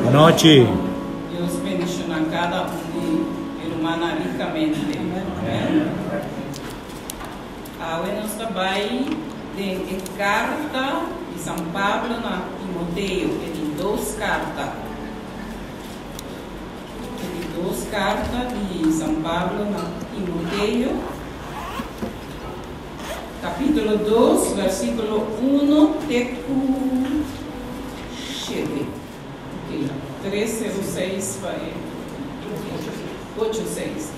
Bon nochi. Dios bendishoná kada un di mi rumannan rikamente. Amèn. Awe nos ta bai den e karta di San Pablo na Timoteo, e di dos karta. E di dos karta di San Pablo na Timoteo. Capítulo 2, versículo 1 te ku 7. Ok, 3, 0, 6 pa e 8, 6.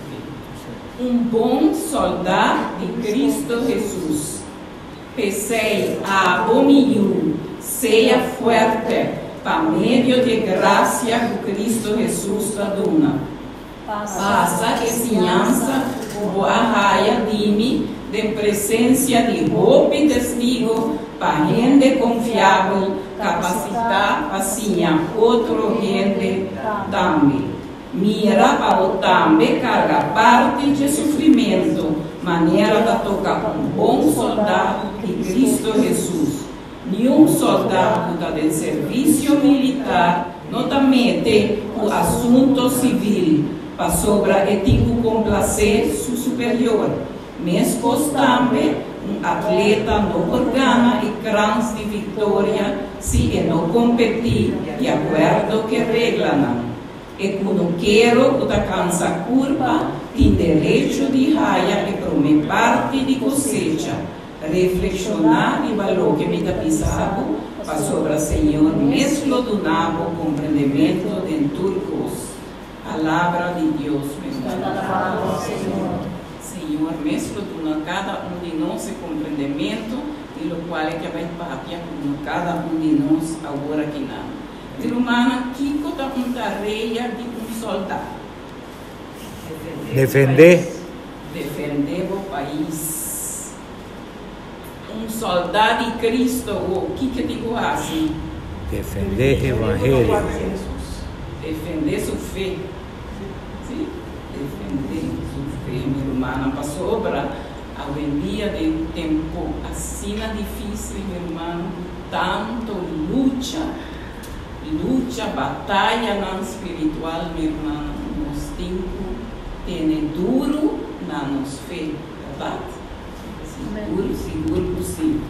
Un bon soldá di Cristo Hesus. P'esei, abo mi yu, sea fuerte pa medio di e grasia ku Cristo Hesus ta duna. Pasa e siñansa ku bo a haya di mi den presensia di hopi testigo pa hende konfiabel kapasitá pa siña otro hende tambe. Mira pa bo tambe karga parti dje sufrimentu manera ta toka un bon soldá di Kristu Hesus. Niun soldá ku ta den servisio militar no ta mete ku asunto sivil pasobra e tin ku komplasé su superior. Meskos tambe, un atleta no por gana e krans di viktoria si e no kompetí di akuerdo ku e reglanan. E kunukero ku ta kansa kurpa tin derecho di haya e promé parti di kosecha. Reflekshoná riba loke mi ta bisa bo, pasobra Señor mes lo duna bo komprendementu den tur kos. Palabra di Dios, mi rumannan. Señor mes lo duna kada un di nos e komprendementu di lokual e ke bai papia ku kada un di nos awor akinan. Mi rumannan, kiko ta un tarea di un sòldá? Defendé. Defendé bo pais. Un soldá di Cristo wo, kiko tin ku hasi? Defendé evangelio. Defendé su fe. Sí, defendé su fe, mi rumannan, pasobra awendia den un tempu asina difísil, mi rumannan, ku tantu lucha, lucha, batayanan spiritual, mi rumannan, nos tin ku tene duru na nos fe, bèrdat? Sigur, sigur ku sí.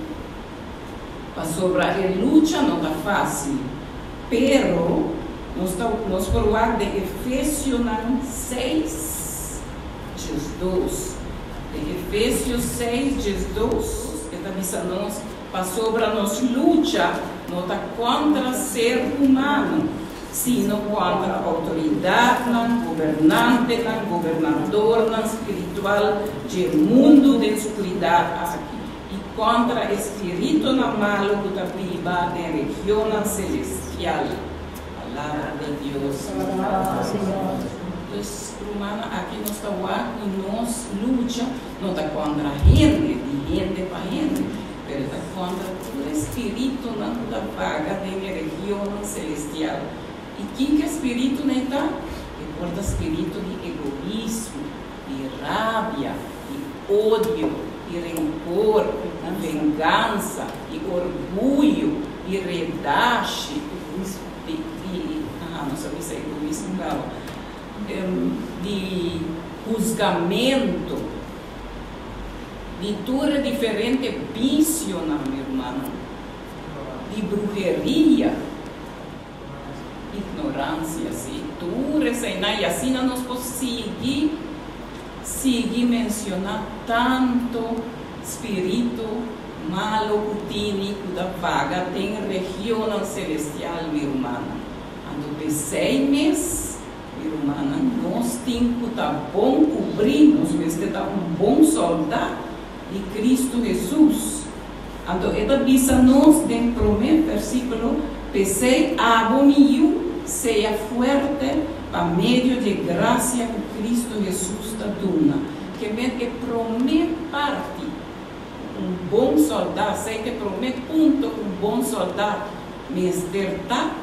Pasobra e lucha no ta fásil, pero nos ta nos por wak den Efesionan seis, 12. Den Efesios seis, 12, e ta bisa nos, Pasobra nos lucha no ta kontra ser humano, sino kontra outoridatnan, gobernantenan, gobernadornan spiritual dje mundu den skuridat aki, i kontra e spiritunan malu ku ta biba den regionnan selestial. Palabra di Dios. Dus, rumannan, aki nos ta wak ku nos lucha no ta kontra hende, di hende pa hende, pero ta kontra tur e spiritunan ku ta vaga den e regionnan selestial. I kin ku e spiritunan ei ta? E por ta spiritu di egoismo, di rabia, di odio, di renkor, di vengansa, di orguyo, di redashi, di, di, aha, nos a bisa egoismo kaba, di husgamentu, di tur e diferente bisionan, mi rumannan, di bruheria, ignoransia, sí, tur eseinan, i asina nos por sigui, sigui mensioná tantu spiritu malu ku tini ku ta vaga den regionnan selestial, mi rumannan. Anto p'esei mes, mi rumannan, nos tin ku ta bon kubrí, nos mester ta un bon sòldá di Kristu Hesus. Anto e ta bisa nos den promé versíkulo, P'esei abo, mi yu, sea fuerte pa medio di e grasia ku Kristu Hesus ta duna. Ke men e promé parti ku un bon sòldá, esei ta e promé punto ku un bon sòldá mester ta,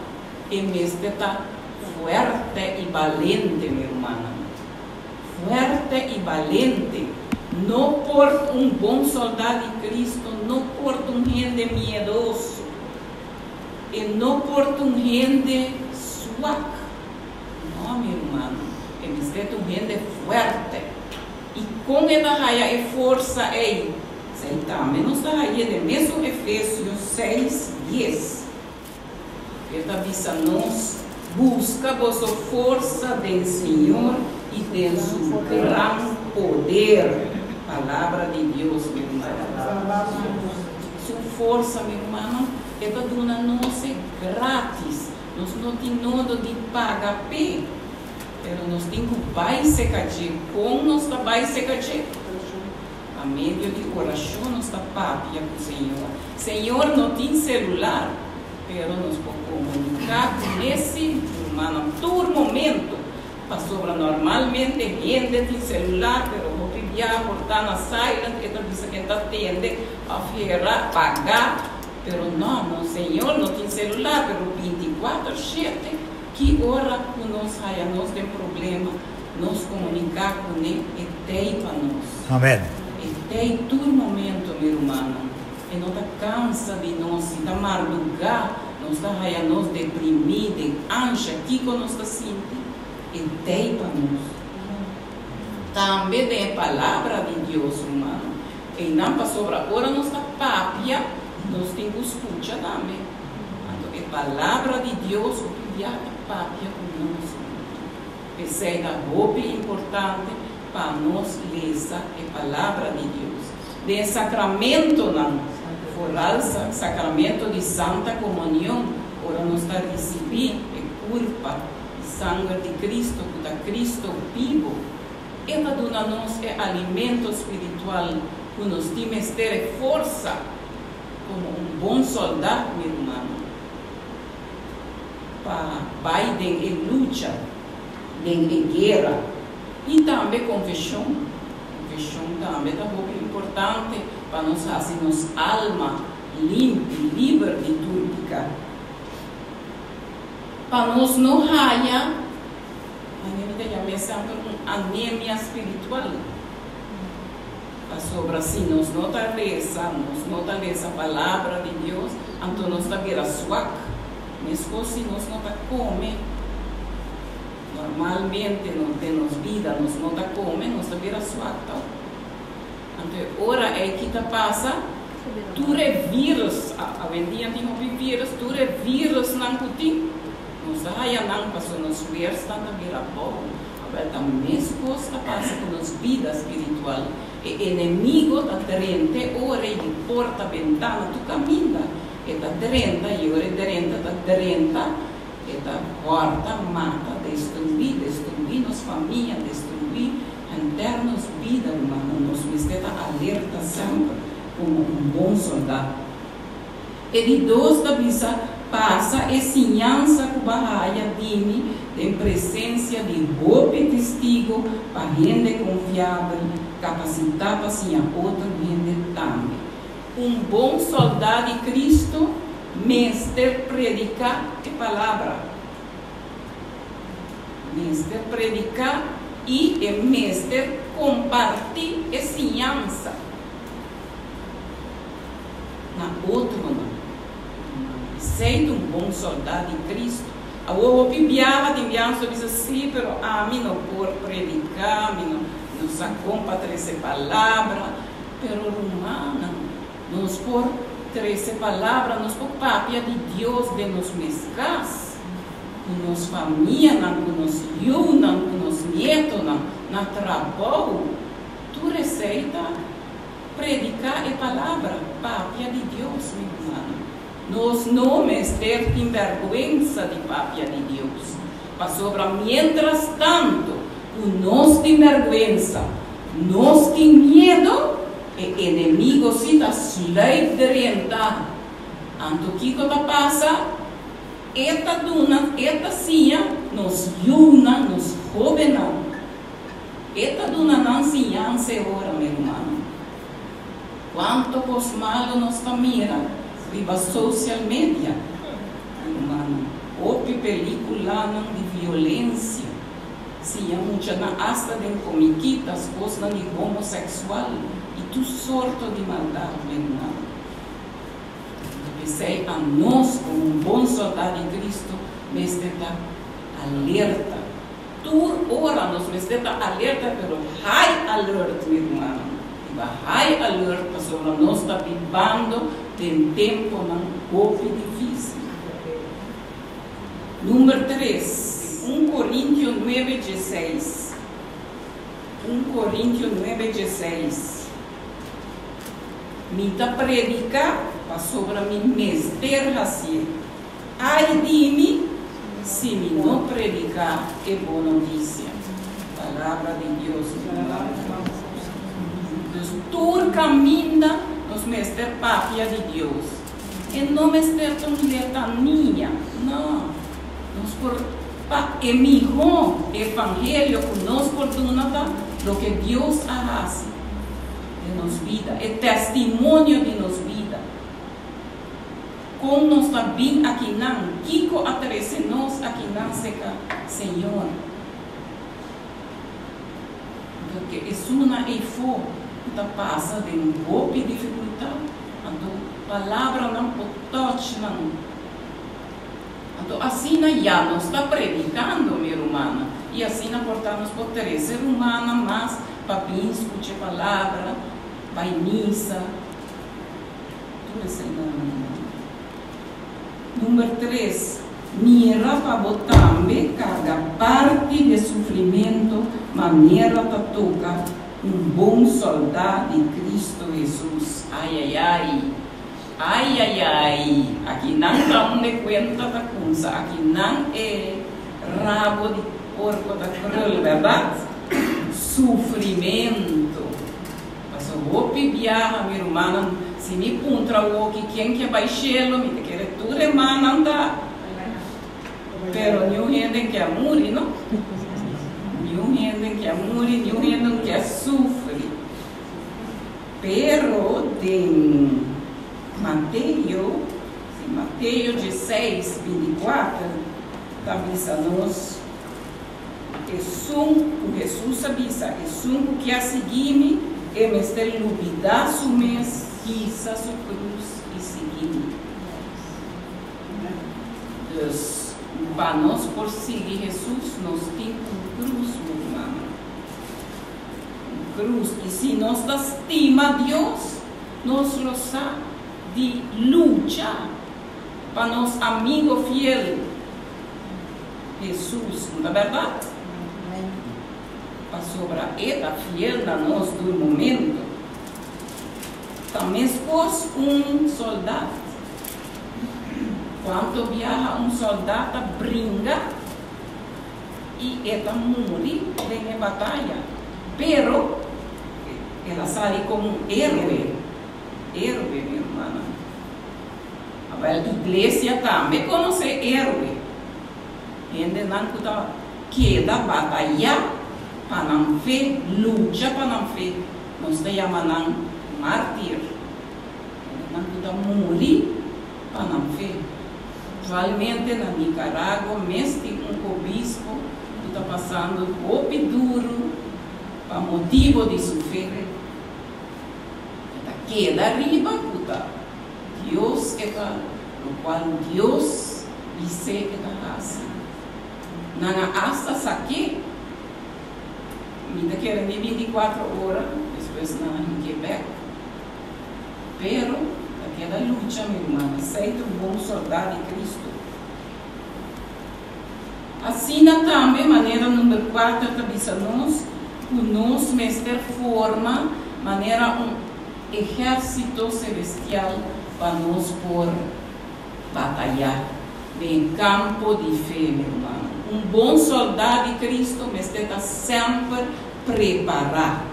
E mester ta fuerte i balente, mi rumannan. Fuerte i balente. No por un bon soldá di Cristo no por ta un hende miedoso. E no por ta un hende suave. Swak. No, mi ruman, e mester ta un hende fuerte. I kon e ta haya e forsa ei? Esei tambe nos ta haye den mesun Efesios seis, dies. E ta bisa nos, Buska boso forsa den Señor i den su gran poder. Palabra di Dios, mi rumannan. Su forsa, mi rumannan, e ta duna nos e gratis. Nos no tin nodo di paga p'e, pero nos tin ku bai seka dje. Kon nos ta bai seka dje? Pa medio di orashon nos ta papia ku Señor. Señor no tin selular, pero nos por komuniká ku ne si, rumannan, tur momento. Pasobra normalmente hende tin selular, pero hopi bia por ta na silent, e ta bisa ken ta tende òf hera, paga. Pero no, nos Señor no tin celular, pero binticuater shete, ki ora cu nos haya nos den problema, nos comunica cune, e tey pa nos. Amen. E tey tur momento, mi rumannan. E no ta cansa di nos, si ta marduga, nos ta haya nos deprimi, den ansha, kico nos ta sinti? E tey pa nos. Tambe den e Palabra di Dios, rumannan. Einan pasobra ora nos ta papia, nos tin ku skucha tambe. Anto e Palabra di Dios hopi bia ta papia ku nos. P'esei ta hopi importante pa nos lesa e Palabra di Dios. Den e sakramentonan, foral sakramento di Santa Komunion, ora nos ta risibí e kurpa i sanger di Kristo ku ta Kristo bibo, E ta duna nos e alimento spiritual ku nos tin mester, e forsa komo un bon sòldá, mi rumannan, pa bai den e lucha, den e guera. I tambe konfeshon. Konfeshon tambe ta hopi importante pa nos hasi nos alma limpi, liber di tur piká. Pa nos no haya. Aña mi ta yam'é semper un anemia spiritual. Pasobra si nos no ta resa, nos no ta lesa Palabra di Dios, anto nos ta bira swak. Meskos si nos no ta kome normalmente den nos bida, nos no ta kome, nos ta bira swak tòg. Anto e ora ei ki ta pasa? Tur e virus, awendia tin hopi virus, tur e virusnan ku tin, Nos ta haya nan paso nos weerstand ta bira bou. Awel ta mescos ta pasa cu nos bida spiritual. E enemigo ta drente ora y di porta, bentana, tur caminda e ta drenta y ora e drenta ta drenta e ta horta, mata, destrui, destrui nos famia, destrui henter nos bida humano. Nos mester ta alerta semper como un bon solda. E di dos ta bisa, Pasa e siñansa ku bo a haya di mi den presensia di hopi testigo pa hende konfiabel, kapasitá pa siña otro hende tambe. Un bon sòldá di Kristu mester prediká e palabra. Mester prediká i e mester kompartí e siñansa. Na otronan. Esei ta un bon sòldá di Kristu. Awor hopi biaha tin biaha nos ta bisa, Sí, pero ami no por prediká, mi no no sa kon pa trese palabra. Pero rumannan, nos por trese palabra, nos por papia di Dios den nos mes kas, ku nos famianan, ku nos yunan, ku nos nietonan, na trabou. Tur esei ta Prediká e palabra, papia di Dios, mi rumannan. Nos no mester tin bèrgwensa di papia di Dios, pasobra miéntras tantu ku nos tin bèrgwensa, nos tin miedu, e enemigo sí ta sluip drenta. Anto kiko ta pasa? E ta duna, e ta siña nos yunan, nos hóbennan. E ta duna nan siñansa e ora, mi rumannan. Cuanto cos malo nos ta mira riba social media, mi rumannan. Hopi peliculanan di violencia. Siña muchanan hasta den comiquitas cosnan di homosexual y tur sorto di maldad, mi rumannan. P'esey anos, como un bon solda di Cristo, mester ta. Alerta. Tur ora nos mester ta alerta, pero high alert, mi ruman. Riba high alert pasobra nos ta bibando den temponan hopi dificil. Number 3, 1 Corintio 9, 16. 1 Corintio 9, 16. Mi ta predica pasobra mi mester haci'e. Ai di mi si mi no predica e bon noticia. Palabra di Dios, mi ruman. Dus tur caminda nos mester papia di Dios. E no mester ta un letania, no. Nos por pa e miho evangelio cu nos por duna ta loke Dios a haci den nos bida, e testimonio di nos bida. Con nos ta bin akinan? Kico a trece nos akinan seca Señor? Porque esunnan eyfo cu ta pasa den hopi dificultad, anto palabranan por touch nan. Anto asina ya nos ta predicando, mi rumannan, y asina por ta nos por trece rumannan mas pa bin scucha e palabra, bay misa. Tur eseinan mi ruman. Number tres, mira pa bo tambe carga parti di e sufrimento manera ta toca un bon soldá di Cristo Hesus. Ai ai ai! Ai ai ai! Aki nan ta unda e cuenta ta cunsa, aki nan e rabo di porco ta krul, berdad? Sufrimento! Paso hopi biaha mi rumannan si mi puntra awoki ken ke bai shelo mi ta kere tur e mannan ta pero niun hende ke a muri no niun hende ke a muri niun hende no ke a sufri pero den Mateo si Mateo dieseis 24 ta bisa nos. Esun ku Hesus a bisa, Esun ku kier sigui mi, e mester lubidá su mes, hisa su krus i sigui mi. Dus, pa nos por sigui Hesus, nos tin un krus, mi rumannan. Un krus. I si nos ta stima Dios, nos lo sa di lucha pa nos amigo fiel. Hesus, no ta bèrdat? Pasobra E ta fiel na nos tur momento. Ta meskos un sòldat. Kuantu biaha un sòldat ta bringa i e ta muri den e bataya, pero el a sali komo un héroe. Héroe, mi rumannan. Abel iglesia tambe konosé héroe, hendenan ku ta keda batayá pa nan fe, lucha pa nan fe. Nos ta yama nan mártir, hendenan ku ta muri pa nan fe. Aktualmente na Nicaragua mes tin un obispo ku ta pasando hopi duru pa motibo di su fe. E ta keda riba ku ta Dios e ta locual Dios bis'é e ta haci. Nan a hasta sak'é. Mi ta kere ni 24 ora despues nan a hink'é bek. Pero ta keda lucha, mi ruman. Esei ta un bon soldá di Cristo. Asina tambe manera number cuater ta bisa nos cu nos mester forma manera un Ehérsito selestial pa nos por batayá den kampo di fe, mi rumannan. Un bon sòldá di Kristu mester ta semper prepará,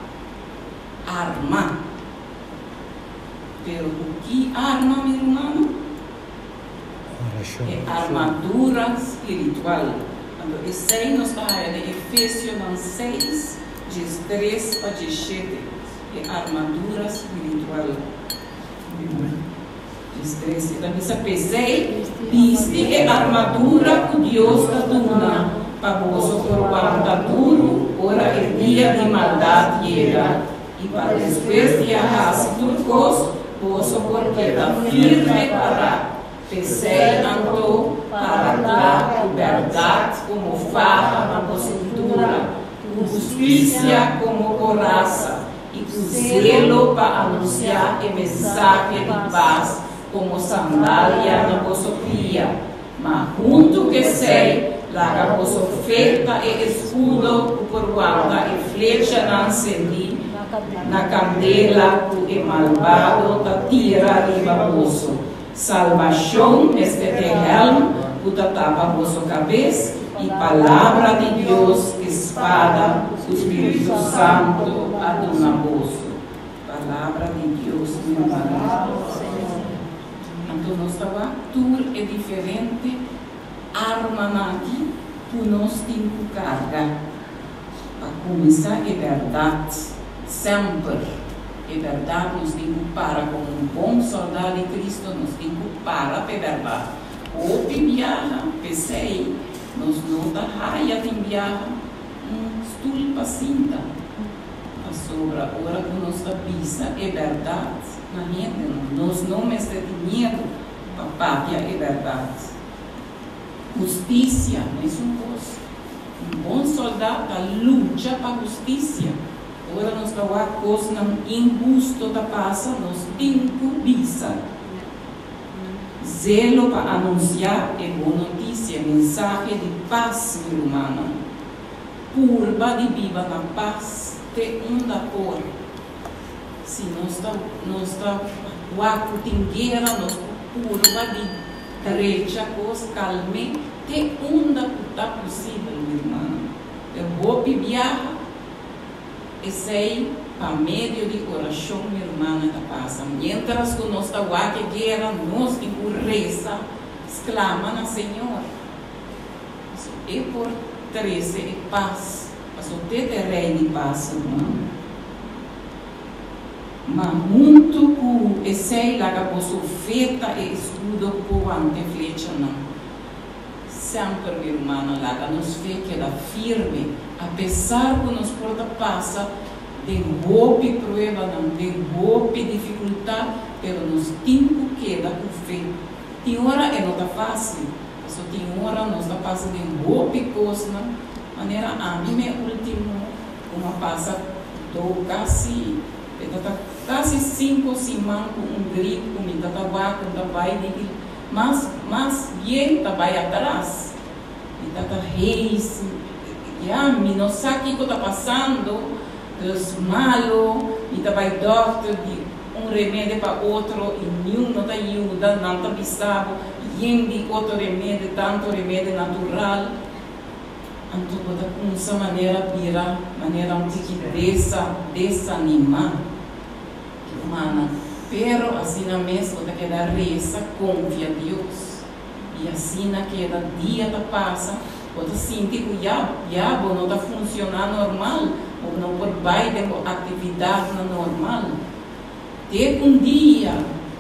armá. Pero ku ki arma, mi rumannan? E armadura spiritual. Anto esei nos ta haya den Efesionan seis, 13 pa 17. E armadura spiritual. 13, E ta bisa, P'esei, bisti e armadura ku Dios ta duna pa boso por wanta duru ora e dia di maldat yega, i pa despues di a hasi tur kos, boso por keda firme pará. P'esei anto, para kla ku bèrdat komo faha na bo sintura, ku hustisia komo korasa i ku zelo pa anunsiá e mensahe di pas komo sandalia na boso pia. Ma huntu ku esei, laga boso fe ta e eskudo ku por wanta e flechanan sendí na kandela ku e malbado ta tira riba boso. Salbashon mester t'e hèlm ku ta tapa boso kabes, i Palabra di Dios, e spada ku spiritu santu a duna boso. Palabra di Dios, mi rumannan. Anto nos ta wak tur e diferente armanan aki ku nos tin ku karga pa kuminsá e bèrdat semper. E bèrdat nos tin ku para komo un bon sòldá di Kristu, nos tin ku para pa e bèrdat. Hopi biaha, p'esei nos no ta haya tin biaha un stul pa sinta, pasobra ora ku nos ta bisa e bèrdat na hendenan, nos no mester tin miedu pa papia e bèrdat. Hustisia no es un kos. Un bon sòldá ta lucha pa hustisia. Ora nos ta wak kosnan inhusto ta pasa, nos tin ku bisa. Zelo pa anunsiá e bon notisia, mensahe di pas, mi rumannan. Purba di biba na pas te unda por. Si nos ta nos ta wak ku tin guera, nos por purba di drecha kos, kalm'é te unda ku ta posibel, mi rumannan. E hopi biaha. Esei pa medio di orashon mi rumannan ta pasa. Miéntras ku nos ta wak e guera, nos tin ku resa, sklama na Señor. Paso E por trese e pas, paso te ta e Rei di pas, ruman. Ma huntu ku esei laga boso fe ta e eskudo ku por wanta e flechanan. Semper, mi rumannan, laga nos fe keda firme, apesar ku nos por ta pasa den hopi pruebanan, den hopi difikultat, pero nos tin ku keda ku fe. Tin ora e no ta fásil, pasobra tin ora nos ta pasa den hopi kosnan, manera ami me último ku a pasa do kasi, e ta ta kasi sinku siman ku un grip ku mi ta ta wak, ku ta bai di. Mas mas bien ta bai atras. Mi ta ta heis, ya, mi no sa kiko ta pasando, dus malo, mi ta bai dòkter di un remede pa otro i niun no ta yuda, nan ta bisa bo yen di otro remede, tanto remede natural. Anto bo ta kumsa manera bira manera un tiki desa desanimá. Humana, pero asina mes bo ta keda resa, konfia Dios. I asina keda dia ta pasa, bo ta sinti ku ya, ya bo no ta funshoná normal, bo no por bai den bo aktividatnan normal. Te un dia,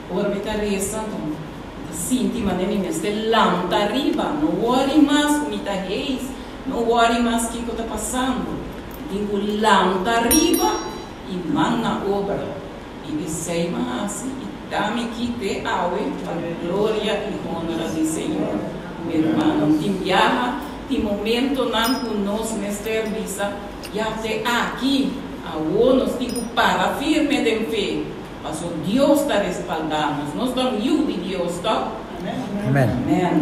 ora mi ta resa, anto mi ta sinti manera mi mester lanta riba, no wòri mas ku mi ta heis, no wòri mas kiko ta pasando. Mi tin ku lanta riba. I man na obra, i esei m'a hasi, i ta mi kite awe pa gloria i honra di Señor. Mi hermano, tin biaha, tin momentonan ku nos mester bisa, Ya te aki, awo nos tin ku para firme den fe, paso Dios ta respaldá nos. Nos ta un yu di Dios, tòg? Amen. Amen.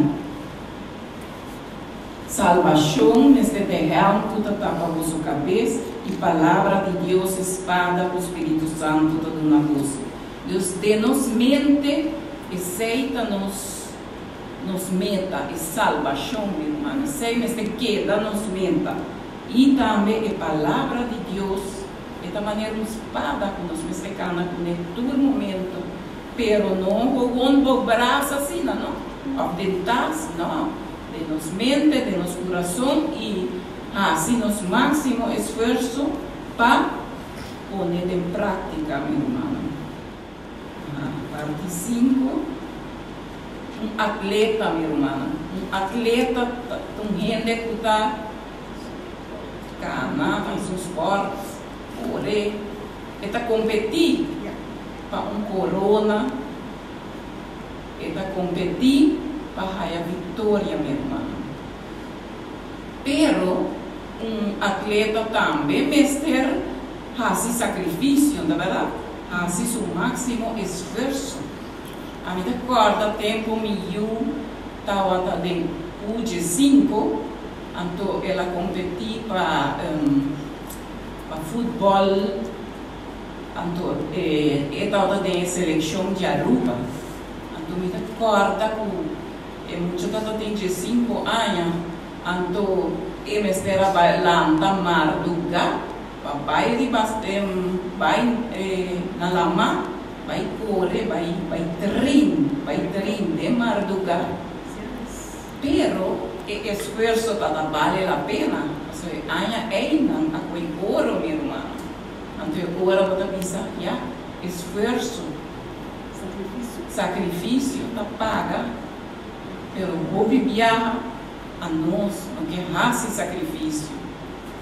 Salbashon mester ta e hèlm ku ta tapa boso kabes, i Palabra di Dios e spada ku spiritu santu ta duna boso. Dus den nos mente, esei ta nos nos meta, e salbashon, mi ruman. Esei mester keda nos meta. I tambe e Palabra di Dios, e ta manera un spada ku nos mester kana kuné tur momento, pero no gewoon bo brasa asina, no, òf den tas, no. Den nos mente, den nos kurason i hasi nos máksimo esfuerso pa pone den práktika, mi rumannan. Parti sinku, Un atleta, mi rumannan. Un atleta ta un hende ku ta kana, ta hasi un spòrt, kore, e ta kompetí pa un korona. E ta kompetí pa haya viktoria, mi ruman. Pero un atleta tambe mester hasi sakrifisio, ta bèrdat? Hasi su máksimo esfuerso. Ami ta kòrda tempu mi yu tabata den U15, anto el a kompetí pa pa futbòl, anto e tabata den e selekshon di Aruba. Anto mi ta kòrda ku e mucha tabata tin 15 aña, anto e mester a bai lanta mardugá pa bai riba bai na lamá, bai kore, bai bai trin, bai trin den mardugá. Pero e esfuerso tabata bale la pena, pasobra e aña ei nan a koe oro, mi rumannan. Anto e ora bo ta bisa, ya, esfuerso, sakrifisio ta paga, pero hopi biaha anos no ke hasi sakrifisio.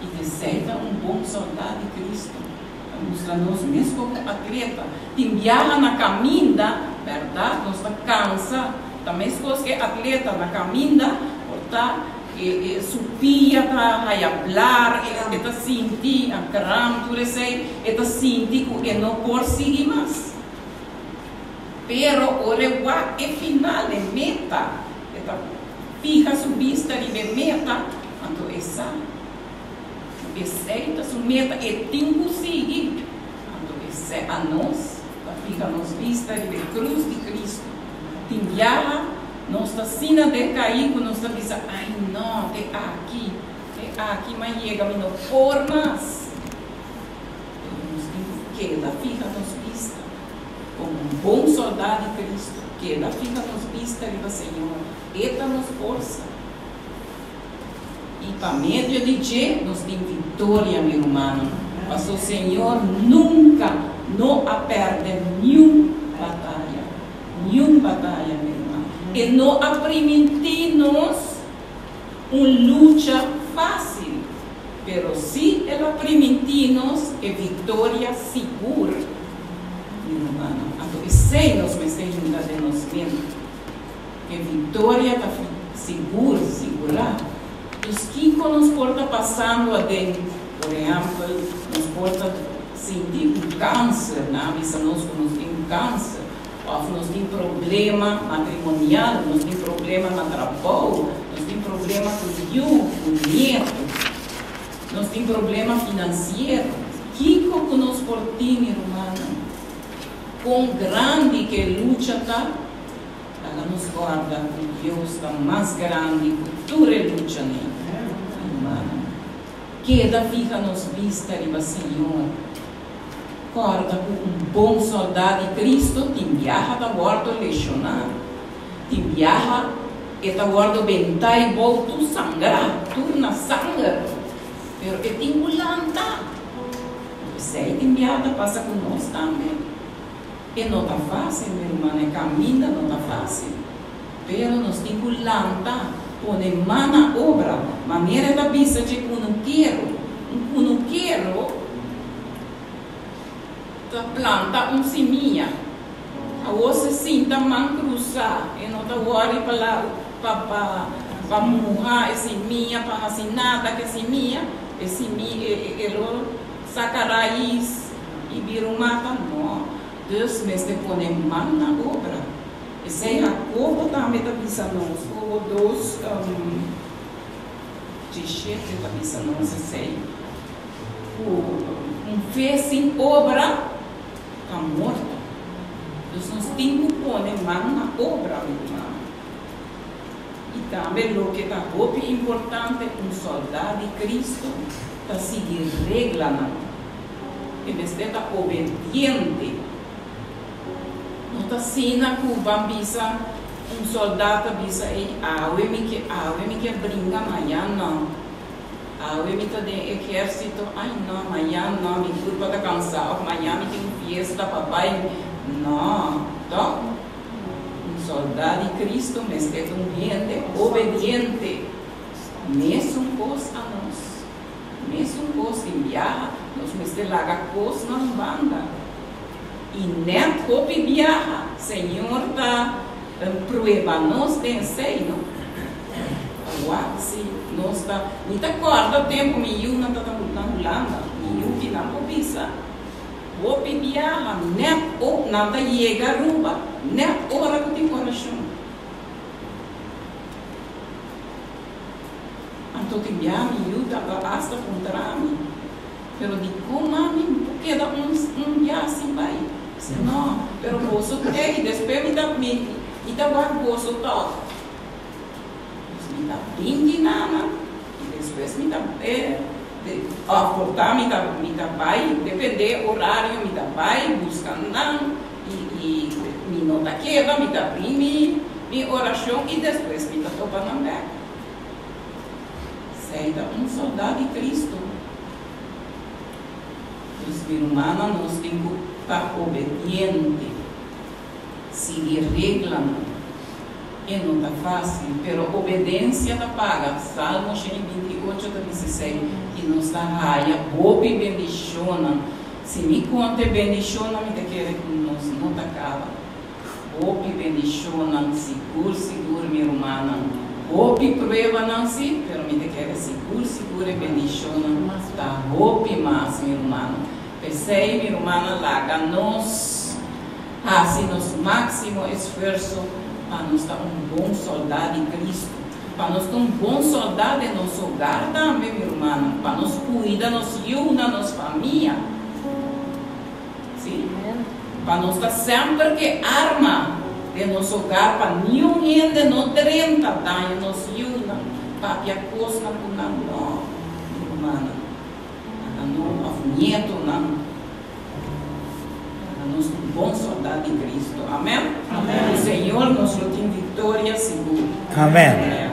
I t'esei ta un bon sòldá di Kristu ta mustra nos mes komo atleta. Tin biaha na kaminda, bèrdat, nos ta kansa. Ta meskos e atleta na kaminda por ta e su pia ta haya blar, e ta sinti a kram, tur esei, e ta sinti ku e no por sigui mas. Pero ora e wak e final, e meta, e ta fiha su bista riba e meta, anto e sa ku esei ta su meta, e tin ku sigui. Anto esei anos ta fiha nos bista riba e krus di Kristu. Tin biaha nos ta asina decaí cu nos ta bisa, Ay no, te aki, te aki m'a yega, mi no por mas. Pero nos tin cu keda fiha nos bista como un bon soldá di Cristo, keda fiha nos bista riba Señor, E ta nos forsa. I pa medio di dje nos tin victoria, mi rumannan, paso Señor nunca no a perde niun bataya. Niun bataya, mi ruman. E no a primintí nos un lucha fásil, pero sí el a primintí nos e viktoria sigur, mi rumannan. Anto esei nos mester hinka den nos mente, e viktoria ta sigur, sigurá. Dus kiko nos por ta pasando aden? Por ehèmpel, nos por ta sinti un kanser, nan a bisa nos ku nos tin un kanser, òf nos tin problema matrimonial, nos tin problema na trabou, nos tin problema ku yu, ku nietu, nos tin problema finansiero. Kiko ku nos por tin, mi rumannan? Kon grandi ku e lucha ta, laga nos kòrda ku Dios ta mas grandi ku tur e luchanan, mi rumannan. Keda fiha nos bista riba Señor. Kòrda ku un bon sòldá di Cristo tin biaha ta wòrdu leshoná, tin biaha e ta wòrdu bentá i bou tur sangrá, tur na sanger, pero e tin ku lanta. Esei tin biaha ta pasa ku nos tambe. E no ta fásil, mi ruman, e kaminda no ta fásil. Pero nos tin ku lanta, pone man na obra, manera e ta bisa dje kunukero. Un kunukero ta planta un simia. Awor si sinta man krusá, e no ta wòri pa la pa pa pa muha e simia, pa hasi nada ku e simia, e simia e lo saka rais i bira un mata? No. Dus mester pone man na obra. Esei Jacobo tambe ta bisa nos. Jacobo dos, 17 ta bisa nos esei, ku un fe sin obra ta morto. Dus nos tin ku pone man na obra, mi rumannan. I tambe loke ta hopi importante, un sòldá di Kristu ta sigui reglanan. E mester ta obediente. No ta asina ku ban bisa un soldat ta bisa ey awe mi ke awe mi ke bringa mayan no awe mi ta den ehersito ay no mayan no mi kurpa ta kansa of mayan mi tin un fiesta pa bai no tok un soldat di Cristo mester ta un hende obediente mesun kos anos mesun kos tin biaha nos mester laga kosnan banda. I nèt hopi biaha Señor ta prueba nos den esei, no? Pa wak si nos ta. Mi ta kòrda tempu mi yunan ta na Hulanda, mi yu kinan por bisa, Hopi biaha nèt o nan ta yega Aruba nèt ora ku tin orashon. Anto tin biaha mi yu ta asta puntra mi, Pero dikon mami mi por keda un un biaha sin bai? Mi si, No, pero boso t'ei, despues mi ta mi mi ta wak boso tòg. Dus mi ta bin di nana i despues mi ta e òf por ta mi ta mi ta bai, depende orario mi ta bai buska nan i i mi no ta keda, mi ta bin mi mi orashon i despues mi ta topa nan bèk. Esei ta un soldá di Cristo. Dus mi rumannan nos tin ku ta obediente, sigui reglanan. E no ta fásil, pero obedensia ta paga. Salmo 128 ta bisa esei, i nos ta haya hopi bendishonnan. Si mi konta e bendishonnan mi ta kere ku nos no ta kaba. Hopi bendishonnan sigur sigur mi rumannan. Hopi pruebanan si, pero mi ta kere sigur sigur e bendishonnan ta hopi mas mi rumannan. P'esei mi rumannan laga nos hasi nos máksimo esfuerso pa nos ta un bon sòldá di Kristu. Pa nos ta un bon sòldá den nos hogar tambe mi rumannan, pa nos kuida nos yunan, nos famia. Sí. Pa nos ta semper ke arma den nos hogar pa niun hende no drenta daña nos yunan, papia kosnan ku nan no, mi rumannan. Laga no, òf nietonan. Laga nos ta un bon sòldá di Kristu. Amèn? Ku Señor nos lo tin viktoria sigur. Amèn.